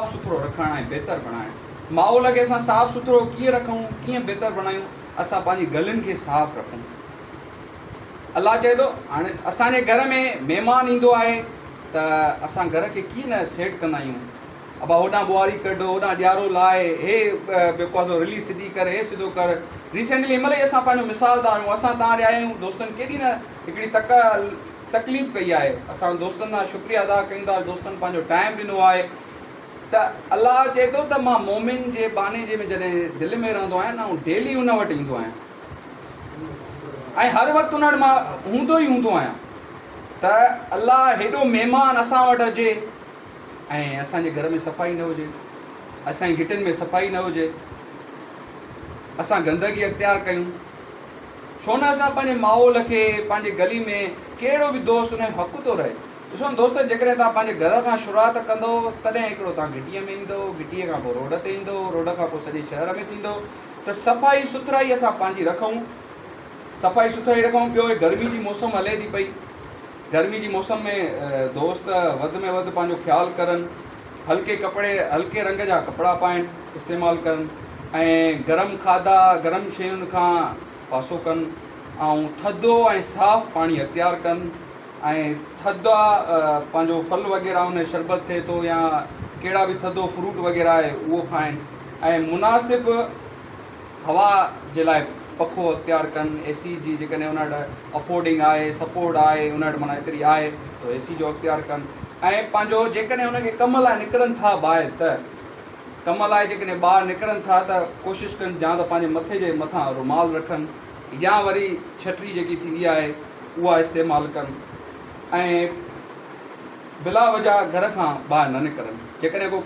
صاف سٿرو رکڻ ۽ بهتر بڻائڻ. ماحول کي اسان صاف سٿرو ڪيئن رکون، ڪيئن بهتر بڻايون؟ اسان پنهنجي گلين کي صاف رکون. الله چئي ٿو هاڻي اسان جي گهر ۾ مهمان ايندو آهي ته اسان گهر کي ڪيئن نه سيٽ ڪندا آهيون. ابا هوڏانهن ٻوهاري ڪڍ، هوڏانهن ڏيارو لاء، هي جيڪو آهي سو رلي سڌي ڪر، هي سڌو ڪر. ريسينٽلي هن مهل ئي اسان پنهنجو مثال ٿا آڻيون، اسان توهان ڏي آيا آهيون، دوستن ڪيڏي نه هڪڙي تڪ تڪليف ڪئي آهي، اسان دوستن تان شڪريه ادا ڪيون ٿا، دوستن پنهنجو ٽائيم ڏنو آهي ته الله چئي ٿو ته مان مومن جي ٻانهي جي ۾ جڏهن دل ۾ رهندو آهيان نه آئون ڊيلي ان وٽ ايندو آهيان ۽ هر وقت ان وٽ مان هوندو ئي هوندو آهيان ته الله هيڏو مهمان اسان وٽ اچي ۽ اسان جي گهر ۾ صفائي نه هجي، اسان جي گهٽين ۾ صفائي نه هجي، اسان گندگي اختيار ڪيون، ڇو نه اسان پنهنجي ماحول کي، پنهنجي گلي ۾ ڪهڙو به دوست ان جو حق ٿو رهي. ڏسو نه دوست جيڪڏهن توهان پنهنجي گهر کان شروعات ڪندو تڏهن هڪڙو توهان گهٽيء ۾ ايندو، گهٽيء کان پوء روڊ تي ايندو، روڊ کان پوء سڄي شهر ۾ ٿيندو ته صفائي سٿرائي اسان پنهنجي رکون، صفائي سٿرائي رکون، ٻيو هي گرمي جي موسم هلي ٿي پئي. گرمي جي موسم ۾ دوست وڌ ۾ وڌ پنهنجو خيال ڪرن، هلڪي ڪپڙي هلڪي رنگ جا ڪپڙا پائن استعمال ڪن ۽ گرم کاڌا گرم شين کان پاسو ڪن ۽ ٿڌو ۽ صاف پاڻي اختيار ڪن ۽ ٿڌا پنهنجو ڦل وغيره ان شربت ٿئي ٿو يا ڪهڙا به ٿڌو فروٽ وغيره آهي اهو کائن ۽ مناسب هوا جي لاء پکو اختيار ڪن، اي سي جي جيڪڏهن ان وٽ افورڊنگ آهي، سپورٽ آهي، ان وٽ معنيٰ ايتري آهي ته اي سي جو اختيار ڪن ۽ پنهنجو جيڪڏهن ان کي ڪم لاء نڪرن ٿا ٻاهر ته ڪم لاء جيڪڏهن ٻاهر نڪرن ٿا ته ڪوشش ڪن جا ته پنهنجي مٿي جي مٿان رومال رکن يا وري ڇٽري جيڪي ٿيندي آهي اها استعمال ڪن ۽ بلا وجه گهر کان ٻاهر نه نڪرن جيڪڏهن ڪو.